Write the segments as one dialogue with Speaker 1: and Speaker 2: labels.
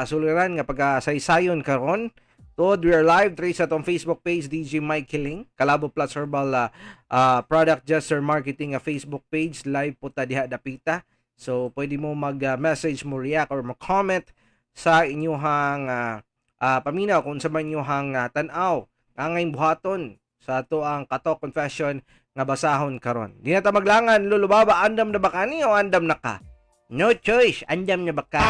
Speaker 1: suliran nga pagkasaysayon karon. Tuod, we are live diri sa atong Facebook page, DJ Mike Kiling, Kalabo Plus Herbal Product Jester Marketing Facebook page. Live po ta diha dapita. So pwede mo mag-message mo, react or mo-comment sa inyuhang paminaw kung sa man inyuhang tan-aw angay buhaton sa ato ang Kato Confession nga basahon karon. Di na ta maglangan, Lolo Baba, andam na ba kani o andam na ka?
Speaker 2: No choice, andam na ba ka?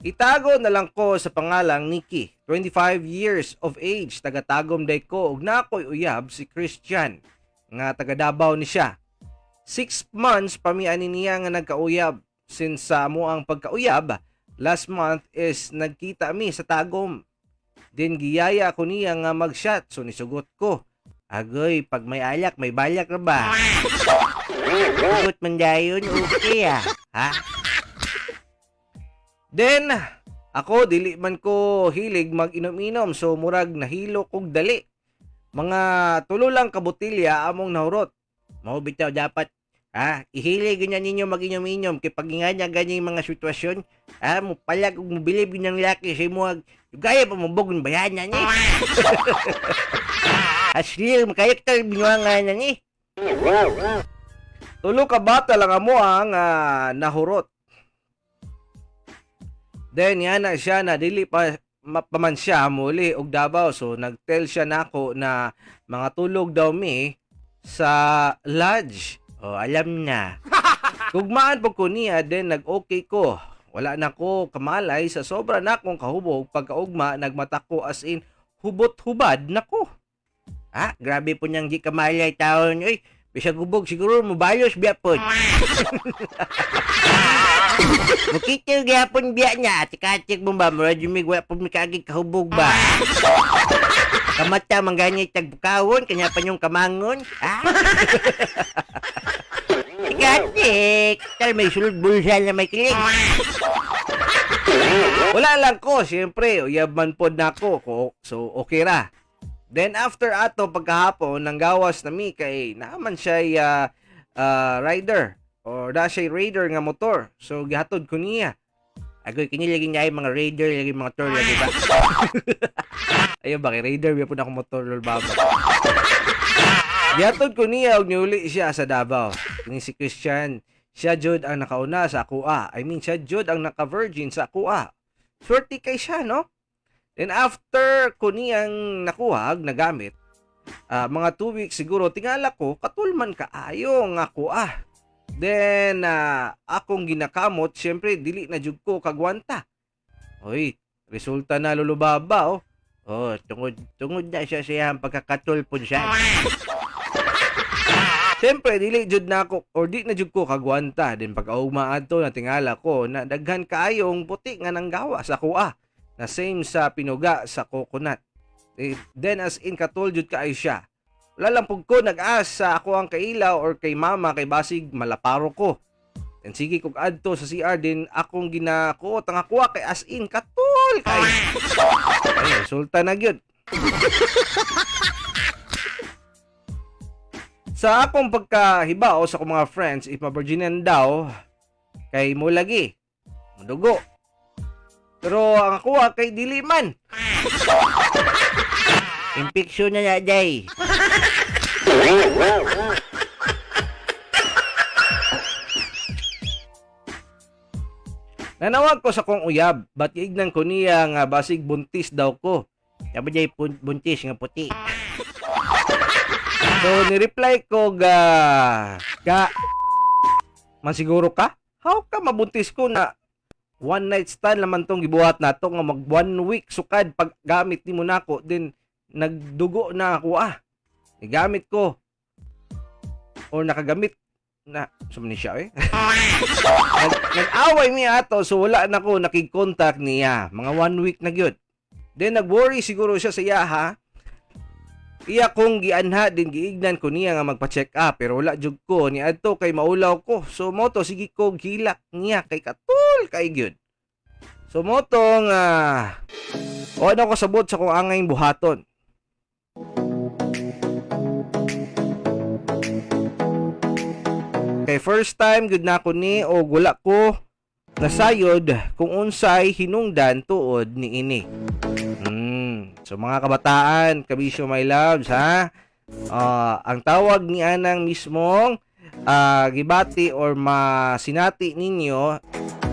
Speaker 1: Itago na lang ko sa pangalang Nikki, 25 years of age, taga Tagum day ko ug nakoy uyab si Christian nga taga Davao ni siya. 6 months pa mi ani niya nga nagkauyab. Since sa amo ang pagkauyab, last month is nagkita mi sa Tagum. Then giyaya ko niya nga mag-shot, so nisugot ko.
Speaker 2: Agoy, pag may alak, may balak na ba? Sugot man dayon, okay ah. Ha?
Speaker 1: Then, ako dili man ko hilig mag-inom-inom, so murag nahilo kog dali. Mga tulo lang ka botelya among nahurot.
Speaker 2: Mao bitaw dapat ha, ihilig ganyan ninyo mag-inom-inom kay pag nga niya ganyang mga sitwasyon, ha, mo palag ug mobilib yun ang laki sa imo, gaya pa mo bugon bayan na ni. Asli, makayok ta binuangan na ni.
Speaker 1: Tulo ka bata lang amo ang nahurot. Then yana siya na dili pa pa man siya muli og Davao, so nagtell siya nako na mga tulog daw mi sa lodge.
Speaker 2: Oh, alam na.
Speaker 1: Gugmaan po ko niya, then nag-okay ko. Wala na ko kamalay sa sobra na akong kahubog. Pagkaugma nagmata ko, as in hubot-hubad na ko.
Speaker 2: Ah, grabe po niyang di kamalay taon. Uy, bisag hubog siguro mobalos biya pod. Mukita gyapon biya niya. Atik-atik mo ba? Murag yung wala po mikaagig kahubog ba? Kamata man gani tagbukawon, kanya pa niyong kamangon. Ah? Atik-atik! Tal may sulod bulsa na may kilig.
Speaker 1: Wala lang ko, siyempre, uyab man pod nako ko, so okay ra. Then after ato pagkahapon nang gawas na mi kay naaman siya rider or da siya raider nga motor. So gihatod ko niya.
Speaker 2: Agoy, kini lagi niya ay mga raider, lagi mga tour, lagi ba?
Speaker 1: Ayun ba kay raider biya pud ako motor, lol baba. Gihatod ko niya og niuli siya sa Davao. Kini si Christian, siya jud ang nakauna sa akoa. I mean, siya jud ang naka-virgin sa akoa. Swerte kay siya, no? Then after ko niyang nakuha, nagamit, mga 2 weeks siguro, tingala ko, katulman kaayo nga kuha. Then, akong ginakamot, syempre, dili na jud ko kagwanta. Oy, resulta na, lulubaba, oh.
Speaker 2: Oh, tungod na siya sa iyang pagkakatulpon siya.
Speaker 1: Siyempre, dili jud na ako or di na jud ko kagwanta. Then pag-augma adto na tingala ko na daghan kaayong puti nga nanggawa sa kuha na same sa pinuga sa coconut. Eh, then as in katol jud kaayo siya. Wala lang pug ko nag-ask sa ako ang kailaw or kay mama kay basig malaparo ko. Then sige kog adto sa CR din akong ginakuot ang akuha kay as in katol kay. Ay, resulta na gyud. Sa akong pagkahibao sa akong mga friends, if ma-virginan daw, kay mo lagi, mudugo. Pero ang akuha kay dili man.
Speaker 2: Infection na na, day.
Speaker 1: Nanawag ko sa kong uyab, ba't giignan ko niya nga basig buntis daw ko.
Speaker 2: Sabi day, buntis nga puti.
Speaker 1: So, ni-reply ko ga, ka, man siguro ka? How ka mabuntis ko na one night stand naman tong gibuhat nato nga mag 1 week sukad paggamit nimo nako, then nagdugo na ako ah. Nigamit ko or nakagamit na sa ni siya eh. Nag-away mi ato, so wala na ko nakig-contact niya. Mga 1 week na gyud. Then nag-worry siguro siya sa iya ha. Iya kong gianha din giignan ko niya nga magpa-check up pero wala jud ko ni adto kay maulaw ko. So moto sige ko gilak niya kay katul kay gyud. So moto nga o ano ko sabot sa kong angay buhaton. Kay first time gud na ko ni og wala ko nasayod kung unsay hinungdan tuod niini. So mga kabataan, kabisyo my loves, ha? Ang tawag ni anang mismong gibati or masinati ninyo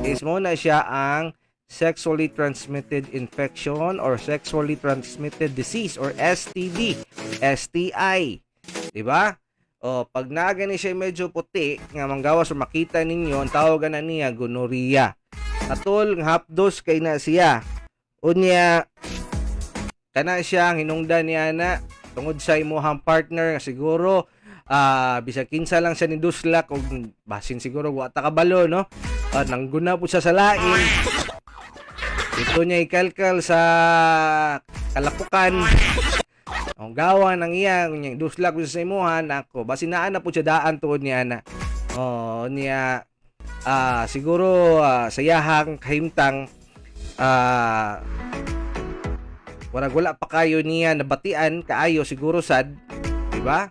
Speaker 1: is mo na siya ang sexually transmitted infection or sexually transmitted disease or STD, STI. Di ba? O, pag naa gani siya medyo puti nga manggawas or makita ninyo, ang tawag na niya gonorrhea. Katol nga hapdos kay na siya. Unya kana siya ang hinungdan niya na tungod sa imuhang partner nga siguro bisag kinsa lang siya ni duslak og basin siguro wa ta kabalo, no, nangguna po siya sa lain ito niya ikalkal sa kalapukan ang gawa ng iya nya duslak po siya sa imuhan ako basin naa na po siya daan tuod niya na oh niya siguro sa iyahang kahimtang warag wala pa kayo niya nabatian kaayo siguro sad, di ba?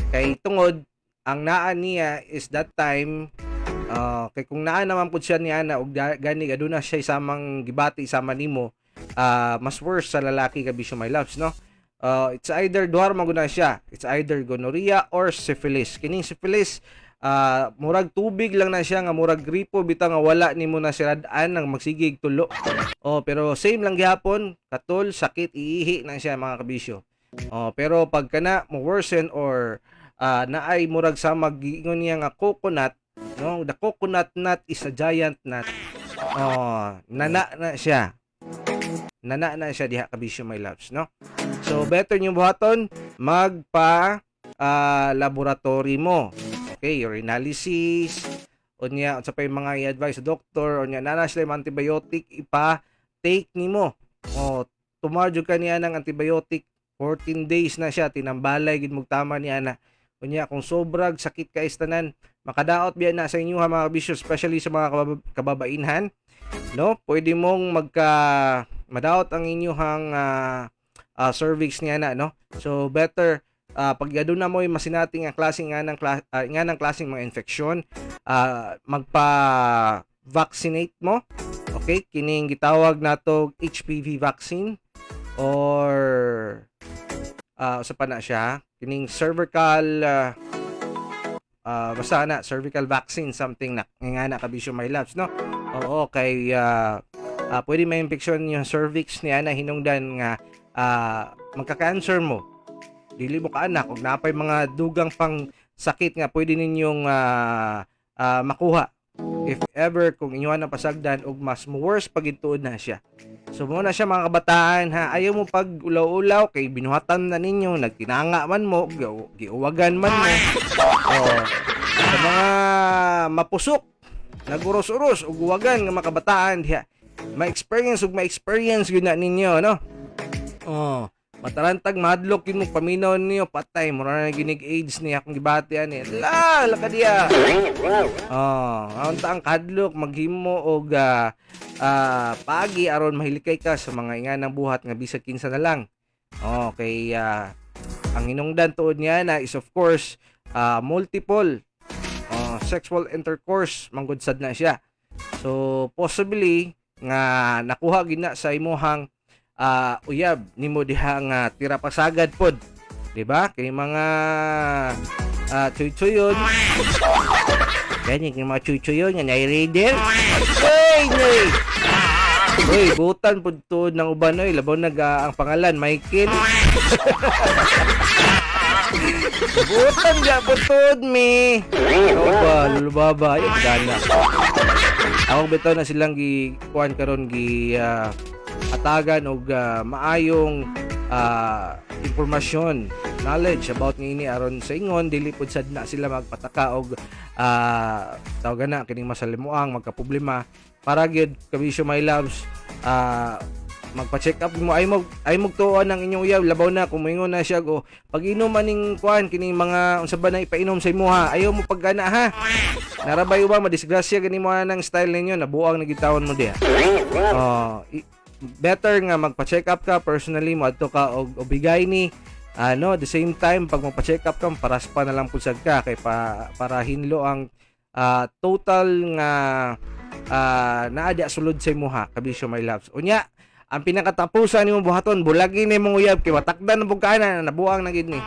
Speaker 1: Kay tungod ang naa niya is that time kay kung naa naman pud siya niya na og gani aduna siya samang gibati sama nimo, mas worse sa lalaki, kabisyo my loves, no? It's either duha man gud na siya. It's either gonorrhea or syphilis. Kining syphilis, murag tubig lang na siya nga murag gripo bitaw nga wala nimo na sirad-an nang magsigig tulo. Oh, pero same lang gihapon, katol, sakit, iihi na siya, mga kabisyo. Oh, pero pag kana mo worsen or naay murag sa magiingon niya nga coconut, no? The coconut nut is a giant nut. Oh, nana na siya. Nana na siya diha, kabisyo my loves, no? So better nyo buhaton magpa laboratory mo. Okay, urinalysis, unya unsa pa yung mga i-advise sa doktor, unya naa na sila yung antibiotic ipa take nimo. O tumar jud ka niya ng antibiotic, 14 days na siya tinambalay gid mugtama niya na. Unya kung sobrag sakit kay tanan, makadaot biya na sa inyo ha, mga kabisyo, especially sa mga kababainhan, no? Pwede mong magka madaot ang inyuhang cervix niya na, no? So better pag aduna mo yung masinati nga klase nga ng klaseng mga infeksyon, magpa vaccinate mo. Okay, kining gitawag nato HPV vaccine or sa pa na siya kining cervical basta na cervical vaccine, something na nga na, kabisyo my loves, no? Oo, kay pwede may infection yung cervix niya na hinungdan nga magka-cancer mo, dili mo kaanak og napay mga dugang pang sakit nga pwede ninyong makuha if ever kung inyo na pasagdan og mas mo worse pag ituod na siya. So mo na siya, mga kabataan, ha. Ayaw mo pag ulaw-ulaw kay binuhatan na ninyo, nagtinanga man mo, giuwagan man mo. Oh, sa mga mapusok, naguros-uros ug uwagan nga mga kabataan diha. Ma-experience ug ma-experience gyud na ninyo, no? Oh, matarantag mahadlok yun mo paminaw niyo, patay mura na ginig AIDS ni akong gibati ani. La, laka diya. Oh, unta ang kahadlok maghimo og paagi aron mahilikay ka sa mga inganang buhat nga bisag kinsa na lang. Oh, kay ang hinungdan tuod niya na is of course multiple sexual intercourse manggod sad na siya. So possibly nga nakuha gina sa imuhang uyab nimo diha nga tira pasagad pod. Di ba? Kay mga chuy-chuyon. Ganyan kay mga chuy-chuyon nga nai-reader. Ay, nay. Uy, butan pud tuod ng uban oy, labaw nag ang pangalan Michael. Butan ga pud tuod mi. Ikaw ba, lulubaba, ay gana. Ako bitaw na silang gi kuan karon gi atagan og maayong impormasyon, knowledge about niini aron sa ingon dili pud sad na sila magpataka og tawagan na kining masalimuang magka problema. Para gyud, kabisyo my loves, magpa-check up mo ay mo tuon ang inyong uyab, labaw na kung moingon na siya go pag inom maning kuan kining mga unsa ba na ipainom sa imuha, ayaw mo paggana ha. Narabay ba madisgrasya gani mo ng style ninyo, nabuang na gitawon mo diha. Oh, better nga magpa-check up ka personally, mo adto ka og obigay ni Ano, at the same time, pag magpa-check up ka, paraspa na lang pud sad ka kay para hinlo ang total nga naa diya sulod sa imuha, kabisyo my loves. Unya, ang pinakatapusan nimo buhaton, bulagin nimo uyab kay matakdan ng bugkana na nabuang na gid ni.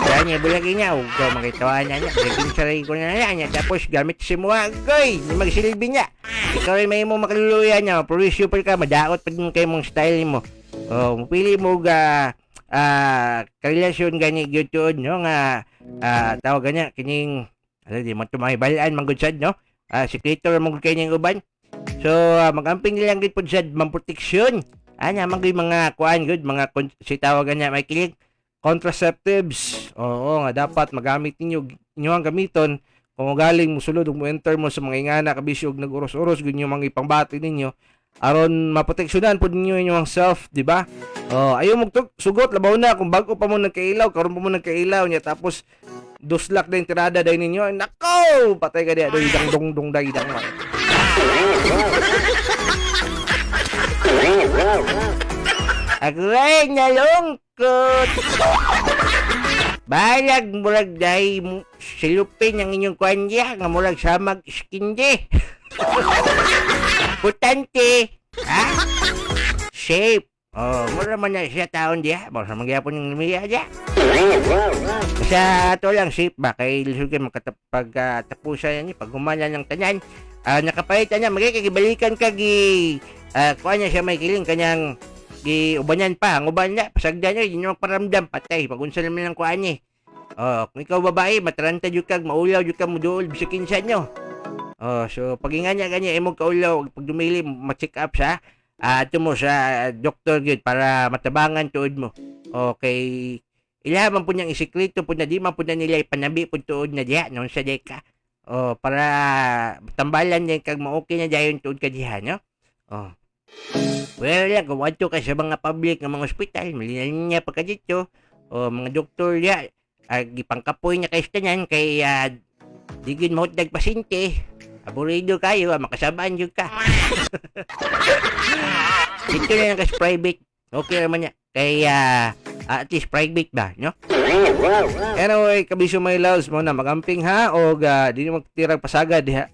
Speaker 2: Kaya niya, bulagin niya. Huwag ka makitawa na niya. Bulagin sa ko na niya. Tapos gamit si mo, goy, ni magsilbi niya. Ikaw rin may mo makaluluya niya. Provisyo pa ka, madaot pa din kay mong style mo. Oh, mupili mo ga karelasyon gani gyud tuod, no, nga tawag ganya kining ano, di mo tumahibalaan man gud sad, no, sikreto ra man gud kay ning uban. So magamping lang gid pud sad mamproteksyon ana man gud mga kuan gud mga si tawag ganya may kilig.
Speaker 1: Contraceptives. Oo, nga dapat magamit ninyo, inyo ang gamiton kung galing mo sulod ug mo enter mo sa mga ingana, kabisyo, og nag-uros-uros gud yung mga ipangbati ninyo aron maproteksyonan pud ninyo inyong self, di ba? Oh, ayaw mo sugot, labaw na kung bago pa mo nagkailaw, karon pa mo nagkailaw niya, tapos duslak din tirada day ninyo. Nako, patay ka diya doy dang dong dong day dang.
Speaker 2: Agray nalungkot. Balag murag day silupin ang inyong kuan diya nga murag samag iskindi. Putante. Ha? Shape. Oh, mura man na siya taon diya. Mura man gyapon yung lumiya diya. Sa ato lang shape ba kay lisod kay makatapag tapusan niya pag humana ng tanan. Nakapalit niya magkikibalikan ka gi kuan niya siya may kiling kanyang gi ubanan pa ang uban na pasagdan niya di niya magparamdam, patay pag unsa naman ang kuan niya. Oh, kung ikaw babae, mataranta jud kag maulaw jud ka muduol bisag kinsa nyo. Oh, so pag inga niya ganya imong kaulaw pag dumili ma-check up sa ato mo sa doktor gyud para matabangan tuod mo. Okay. Ila man po niyang isikreto po na di man po na nila ipanabi po tuod na diha noon sa deka. Oh, para tambalan niya kag ma-okay na dayon tuod ka diha, no? Oh. Well, lang, kung adto ka sa mga public nga mga ospital, malinaw niya pa ka dito. O mga doktor diha, gipangkapoy niya kay tanan kay di gyud mahutdag pasyente. Aburido kayo, makasabaan jud ka. Dito na lang kas private. Okay naman niya. Kay at least private ba, no?
Speaker 1: Anyway, kabisyo my loves mo na magamping ha og di nyo magtirag pasagad diha.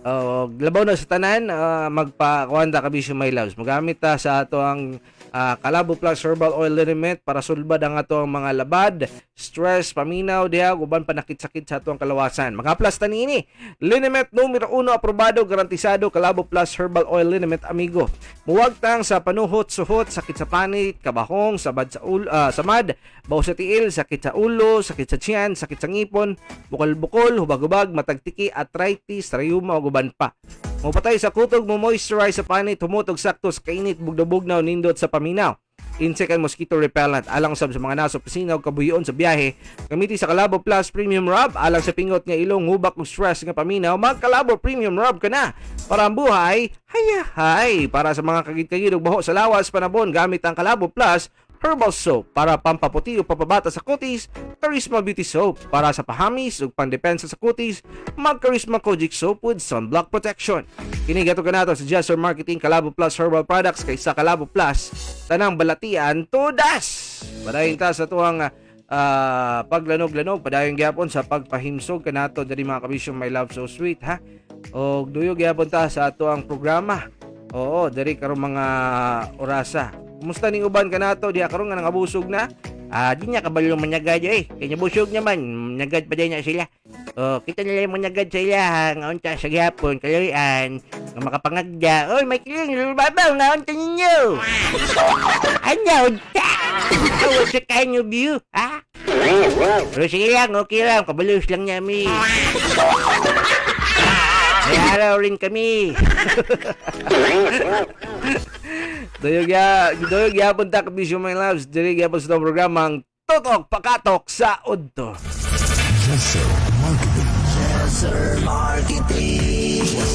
Speaker 1: Og labaw na sa tanan, magpakuan ta, kabisyo my loves. Magamit ta sa ato ang Kalabo Plus Herbal Oil Liniment para sulbad ang ato ang mga labad, stress, paminaw diha ug uban panakit-sakit sa ato ang kalawasan. Magaplas ta niini. Liniment numero 1 aprobado, garantisado, Kalabo Plus Herbal Oil Liniment, amigo. Muwagtang sa panuhot, suhot, sakit sa panit, kabahong, sabad sa ulo, samad, baw sa tiil, sakit sa ulo, sakit sa tiyan, sakit sa ngipon, bukol-bukol, hubag-hubag, matagtiki, arthritis, rayuma ug uban pa. Mupatay sa kutog, mo moisturize sa panit, humutog sakto sa kainit, bugnaw-bugnaw, nindot sa paminaw. Insect and mosquito repellent alang sab sa mga nasa opisina o kabuyoon sa biyahe. Gamiti sa Kalabo Plus Premium Rub alang sa pingot nga ilong, hubak ug stress nga paminaw. Magkalabo Premium Rub ka na para ang buhay hayahay. Para sa mga kagid-kagid ug baho sa lawas panabon, gamit ang Kalabo Plus Herbal Soap. Para pampaputi o papabata sa kutis, Charisma Beauty Soap. Para sa pahamis ug pandepensa sa kutis, mag Charisma Kojic Soap with sunblock protection. Kini gato kanato sa Jester Marketing Kalabo Plus Herbal Products, kaysa Kalabo Plus, tanang balatian todas. Padayon ta sa tuwang paglanog-lanog, padayon gyapon sa pagpahimsog kanato diri, mga kabisyo my love so sweet ha. Og duyog gyapon ta sa ato ang programa. Oo, diri karong mga orasa. Kumusta ning uban kanato diha karon nga nangabusog na?
Speaker 2: Di niya kabalo manyagad eh. Kanya busog naman, manyagad pa din na sila. Oh, kita nila yung manyagad sa ila, nga unta sa gyapon, kaluyan, nga makapangagda. Oy, may kiling, babaw, nga unta ninyo. Anya, unta! What's the kind of view, ha? Pero sige lang, okay lang, kabalos lang niya mi. May araw rin kami.
Speaker 1: Duyog yapon ta, kabisyo my loves, diri gyapon sa programa ang Tutok Pakatok sa Udto.
Speaker 3: Jesse Marketing. Jesse Marketing.